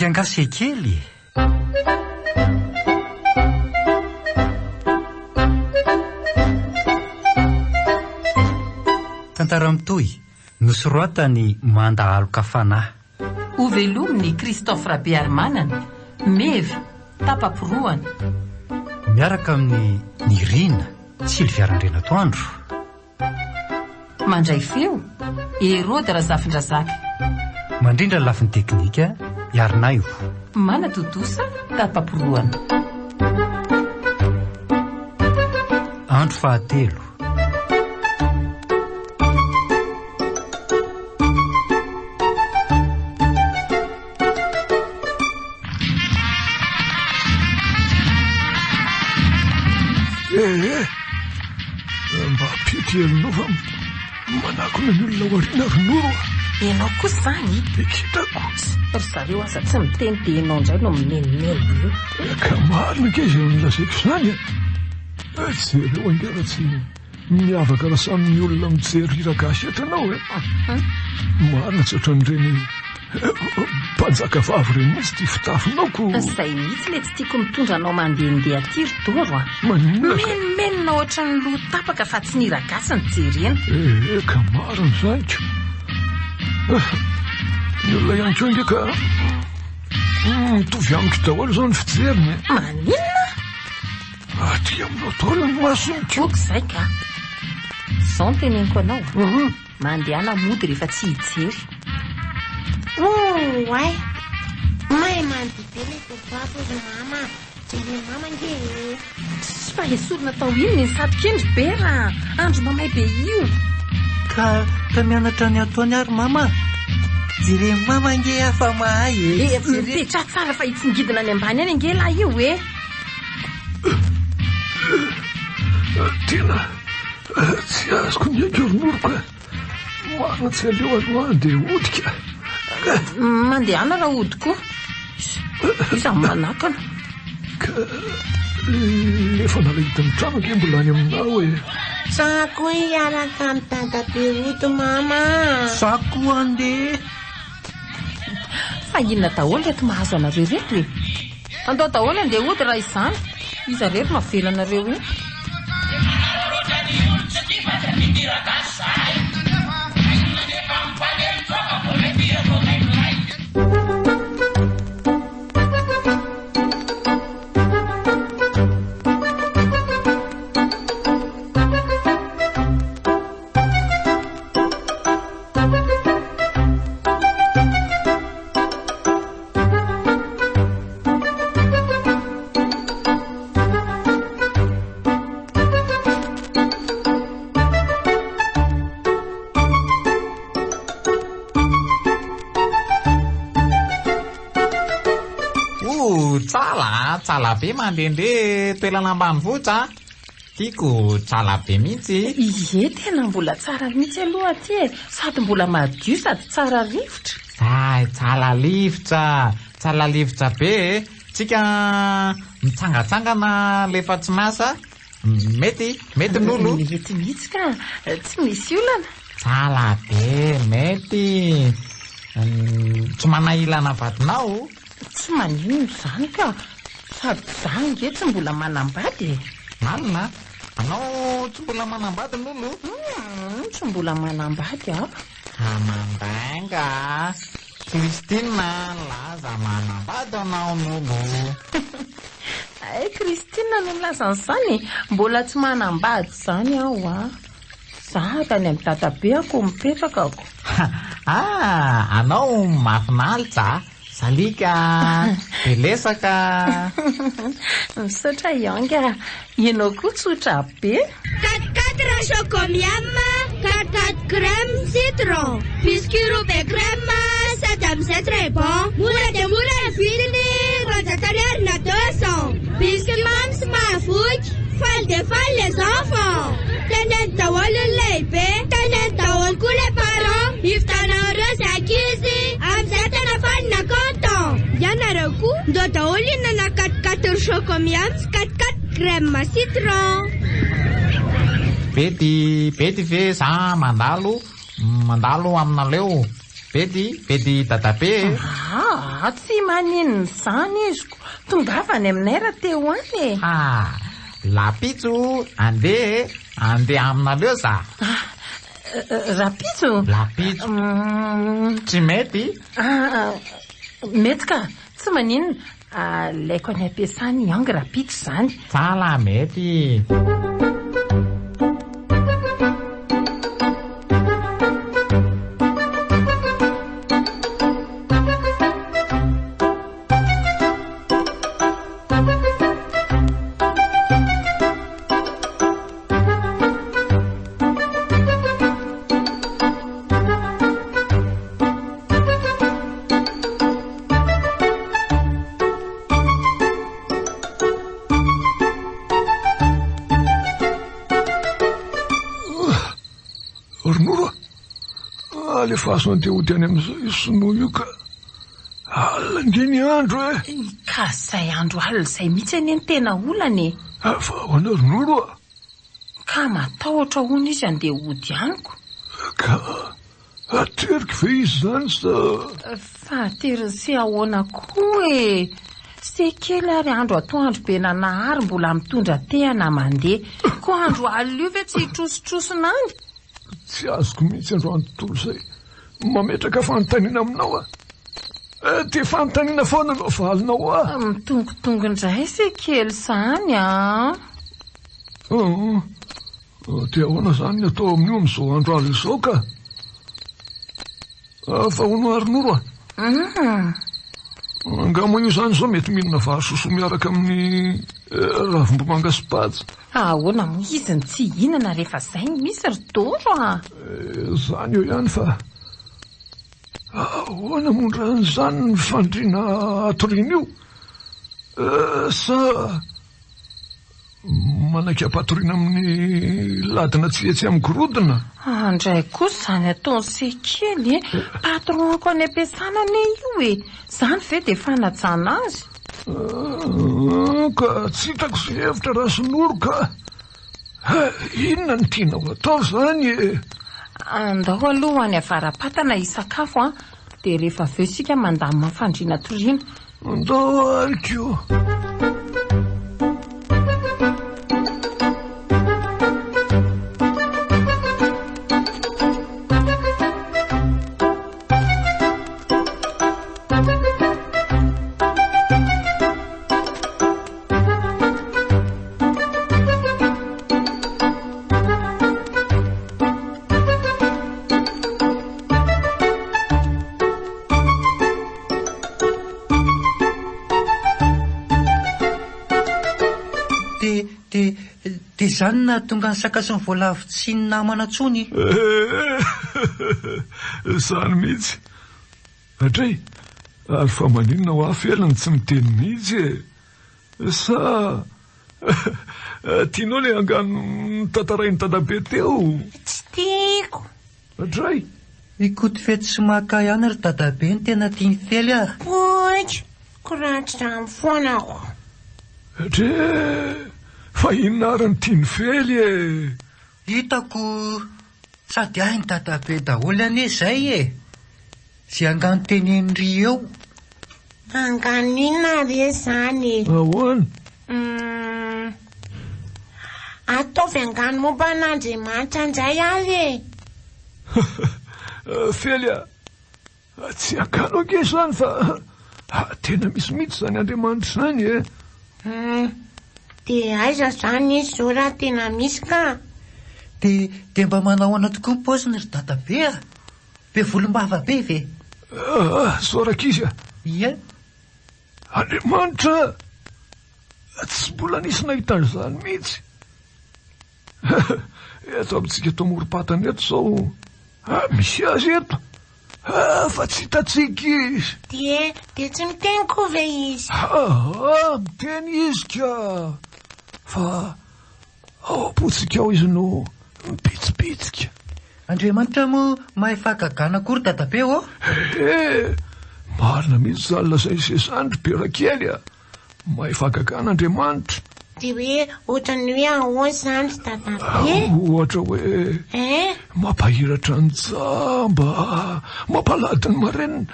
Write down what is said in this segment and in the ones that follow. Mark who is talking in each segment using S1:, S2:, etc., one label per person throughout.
S1: Saingy angaha sekely e! Tantara mitohy, nosoratan'i Manda Aloka Fanahy.
S2: Hovelomin'i Christophe Rabearimanana, Meva, tapa-porohana.
S1: Miaraka amin'i Nirina, Sylvia Randrianatoandro.
S2: Mandray feo, Hérode Razafindrazaka.
S1: Mandrindra ny lafiny teknika, Iarinaivo.
S2: Manatontosa, tapa-porohana.
S1: Andro fahatelo.
S3: Eh, eh. Mba ampio ty helinao fa manakona ny olona ao aoriana ry Noro a.
S2: Ianao koa izany?
S3: Ekitako.
S2: Ry zareo aza tsy miteny dia ianao indray no mimenomenona eo.
S3: Ka marina ange izay nolazaiko izany e. Jereo ange raha tsy miavaka raha samy ny olona mijery hira gasy eto ianao e. Marina tsy ohatran'ireny mpanjaka vavy ireny mihitsy ity fitafinao ko.
S2: Izay mihitsy ilay tsy tiako mitondra anao mandehandeha aty ry Doro a.
S3: Maninona ka?
S2: Mimenomenona ohatran'ny loha tapaka fa tsy ny hira gasy no jerena.
S3: Eh, ka marina izany ko. Ny olona ihany koa ange ka mitovy amiko daholo izao ny fijeriny e.
S2: Maninona?
S3: Aty aminao daholo ny masony ko.
S2: Ok izay ka. Izao no teneniko anao a. Mandehana mody rehefa tsy hijery.
S4: Oay! Mahay mandihy be ilay tovovavy ry mama a! Jeren'i mama ange e!
S2: Tss, fa esorina tao inona iny satroka iny ry Bera a! Andro mamay be io!
S5: Ka, ka mianatra ny ataony ary mama a! Jeren'i mama ange aho fa mahay e!
S2: Eh, mipetraha tsara fa hitsingidina any ambany any ange lahy io e!
S3: Tena tsy azoko ny aiko ry Noro ka. Marina tsy aleo aloha andeha hody ka.
S2: Mandehana raha hody koa. Iza no manakana?
S3: Ka le fanalahidin'ny trano ange mbola any aminao e.
S4: Za koa hiaraka amin'i dadabe hody mama a.
S5: Za koa andeha.
S2: Fa inona daholo ireto mahazo anareo ireto e? Andao daholo andeha hody raha izany. Iza irery no avelanareo eo?
S6: Oh, tsara, tsara be mandehandeha toerana ambanivohitra a. Tiako, tsara be mihitsy.
S2: Ie, tena mbola tsara mihitsy aloha aty e. Sady mbola madio sady tsara rivotra.
S6: Hay, tsara rivotra, tsara rivotra be e. Tsika mitsangatsangana rehefa tsy miasa, mety, mety Nolo?
S2: Mety mihitsy ka, tsy misy olana.
S6: Tsara be, mety. Tsy manahirana vadinao?
S2: Tsy maninona izany ka! Sady za ange tsy mbola manambady e!
S6: Marina? Anao tsy mbola manambady Lolo?
S2: Humm, tsy mbola manambady aho.
S6: Ka mandainga a! Christine nilaza manambady anao Lolo.
S2: Hay Christine no nilaza an'izany e! Mbola tsy manambady izany aho a! Za ary any amin'i dadabeako mipetraka ko.
S6: Ah, anao mahafinaritra a! Saliaka, belesaka.
S2: Misaotra Young a! Ianao koa tsotra be.
S7: Quatre quatre chocomiam, quatre quatre crème citron, biscuit robe crème sady amin'izay très bon. Mora dia mora ny vidiny, 200 ariary na 200. Biscuit mamy sy mahavoky, faly dia faly les enfants. Teneno daholo ny lehibe, teneno daholo koa les parents, hividiananareo izay ankizy, amin'izay tena faly na content. Ianareo koa, ndao daholo hihinana quatre quatre chocomiam sy quatre quatre crème citron.
S6: Bedy, bedy ve za mandalo, mandalo aminaleo. Bedy, bedy dadabe e.
S2: Ah, tsy maninona izany izy ko. Tongava any aminay raha te ho any e.
S6: Ah, lapitso, andeha e. Andeha aminareo za.
S2: Ah, rapitso?
S6: Lapitso. Tsy mety?
S2: Ah, mety ka. Tsy maninona. Alaiko any am-piasana i Angy rapitso izany.
S6: Tsara, mety.
S3: Ry Noro a, alefaso andeha hody any amin'izay io sinoa io ka. Alina ange ny andro e.
S2: Ka izay andro alina izay mihitsy anie no tena olana e.
S3: Fa ahoana ry Noro a?
S2: Ka matahotra hono izy andeha hody amiko.
S3: Ka ateriko ve izy izany sa.
S2: Fa ateriny se ahoana koa e! Se kely ary andro atoandro be nanahary mbola mitondra tehana mandeha. Koa andro alina io ve tsy hitrosotrosona any?
S3: Tsy azoko mihitsy androany tontolo izay mametraka fanontaniana aminao aho. Eh, dia fanontaniana foana no avalinao ahy.
S2: Mitongitongy indray se kely izany an!
S3: Ah, dia ahoana izany ny atao amin'io amin'izao andro alina izao ka? Ah, fa hono ary Noro a. Angaha moa io izany izao mety mihinana vary sosoa miaraka amin'ny eh, ravimbomanga sy patsa?
S2: Ahoana moa izy no tsy hihinana rehefa izay no misy ry Doro a?
S3: Eh, izany eo ihany fa ahoana moa ndray izany ny fandriana atoriana io? Eh, sa Manaiky ampatoriana amin'ny ladina tsy etsy amin'ny gorodona.
S2: Andray kosa izany ataon'i se kely e! Patron-ko any am-piasana anie io e! Izany ve dia fanajana azy?
S3: Ah, ka tsy hitako izay hevitra Rasinoro ka! Inona no tianao atao izany e?
S2: Andao aloha ho any avara-patana hisakafo an! Dia rehefa avy eo isika mandamina fandriana toriana.
S3: Andao ary ko.
S5: Dia, dia, dia izany no nahatonga ny saka sy ny voalavo tsy ninamana intsony?
S3: Izany mihitsy. Hatray, ary fa maninona hoa Fely no tsy miteny mihitsy e? Sa tianao ilay angano notantarain'i Dadabe teo?
S4: Tsy tiako.
S3: Dray!
S5: Ikotofetsy sy maka ihany ry dadabe no tena tian'i Fely a!
S4: Poika! Koratrano foana aho.
S3: Dre! Fa inona ary no tian'i Fely e?
S5: Hitako sady hain'i dadabe daholo anie izay e! Izay angano tenenin-dry eo.
S4: Angano inona re izany e?
S3: Ahoana?
S4: Hum, ataovy angano momba an'Andriamanitra indray ary e!
S3: Fely a! Tsy angano ange izany fa tena misy mihitsy izany Andriamanitra izany e!
S4: Hum, dia aiza izany izy izao raha tena misy ka?
S5: Dia, dia mba manao ahoana tokoa ny paoziny ry dadabe a? Be volombava be ve?
S3: Ah, soa rankizy a!
S5: Ie.
S3: Andriamanitra a! Tsy mbola nisy nahita an'izany mihitsy. Eto amintsika eto amorom-patana eto izao, ah, misy azy eto. Ah, fa tsy hitantsika izy.
S4: Dia, dia tsy miteny koa ve izy?
S3: Ah, ah, miteny izy ka. Fa Ao am-pontsika ao izy no mibitsibitsika.
S5: Andriamanitra moa mahay fahagagana koa ry dadabe ô!
S3: He! Marina mihitsy izany lazain'i se izany ry Berakely a! Mahay fahagagana Andriamanitra.
S4: Dia hoe ohatran'ny hoe ahoana izany ry dadabe?
S3: Ohatra hoe.
S4: Hein?
S3: Mampahiratra ny jamba, mampalady ny marenina,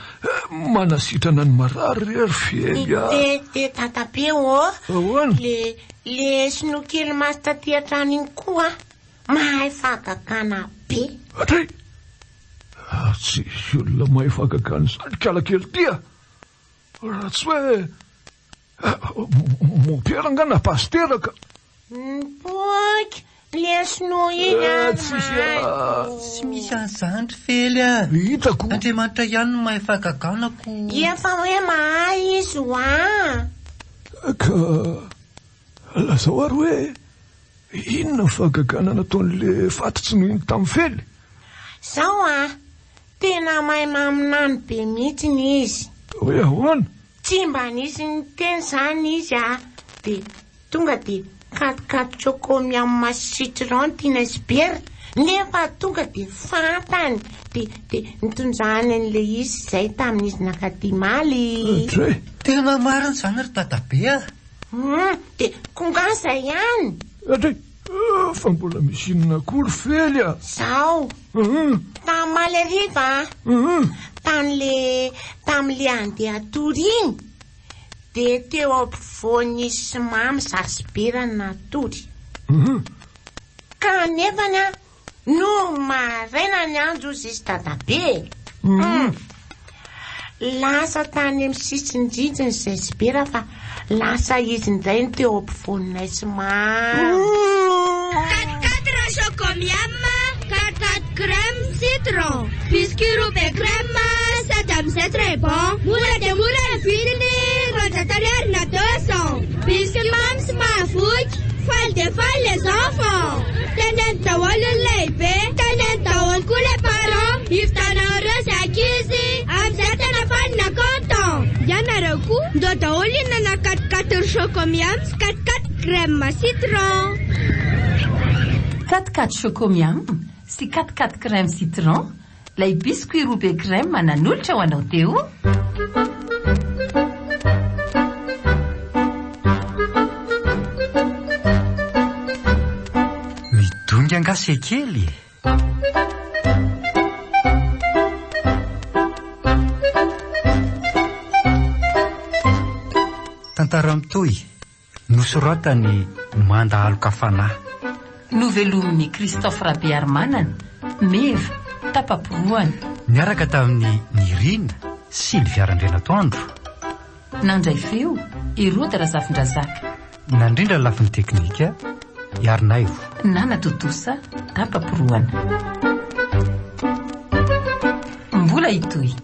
S3: manasitrana ny marary re ry Fely a!
S4: De, de dadabe ô!
S3: Ahoana?
S4: Le, le sinoa kely maso taty an-trano iny koa mahay fahagagana be.
S3: Atray! Ah, tsisy olona mahay fahagagana izany kala kely ity a! Raha tsy hoe mompera angaha na pasitera ka.
S4: Mipoaka le sinoa iny ary mahay.
S5: Tsy misy an'izany ry Fely a!
S3: Hitako.
S5: Andriamanitra ihany no mahay fahagagana ko.
S4: Efa hoe mahay izy hoa.
S3: Ka lazao ary hoe inona ny fahagagana nataon'le faty tsy nohiny tamin'i Fely?
S4: Zao a, tena mahay maminany be mihitsiny izy.
S3: Hoe ahoana?
S4: Tsy mba nisy niteny izany izy a, dia tonga dia katikaty choco miam sy citron tiana sy bera, nefa tonga dia fantany, dia dia nitondrany an'ilay izy izay tamin'izy nakaty maly.
S3: Dray!
S5: Tena marina izany ry dadabe a!
S4: Hum, dia kongan izay ihany.
S3: Dray! Fa mbola misy inona koa ry Fely a?
S4: Zao, tamaly hariva a, tamin'le tamin'le andeha hatory iny, dia teo ampovoan'i sy Mamy za sy Bera no natory. Ka nefany a, no maraina ny andro hozy izy dadabe e. Lasa tany amin'ny sisin-drindrina izay sy Bera fa lasa izy indray no teo ampovoaninay sy Mamy.
S7: Quatre chocomiam, quatre crème citron, biscuit robe crème sady amin'izay très bon. Mora dia mora ny vidiny, 200 ariary na 200. Biscuit mamy sy mahavoky, faly dia faly les enfants. Teneno daholo ny lehibe, teneno daholo koa les parents. Hividianareo izay ankizy, amin'izay tena faly na content. Ianareo koa, ndao daholo hihinana quatre quatre chocomiam sy quatre quatre crème citron.
S2: Quatre quatre chocomiam sy quatre quatre crème citron, ilay biscuit robe crème nanolotra ho anao teo.
S1: Midongy angaha sekely e? Tantara mitohy, nosoratan'i Manda Aloka Fanahy.
S2: Novelomin'i Christophe Rabearimanana, Meva, tapa-porohana.
S1: Niaraka tamin'i Nirina, Sylvia Randrianatoandro.
S2: Nandray feo, Herode Razafindrazaka.
S1: Nandrindra ny lafiny teknika, Iarinaivo.
S2: Nana tontosa, tapa-porohana. Mbola hitohy.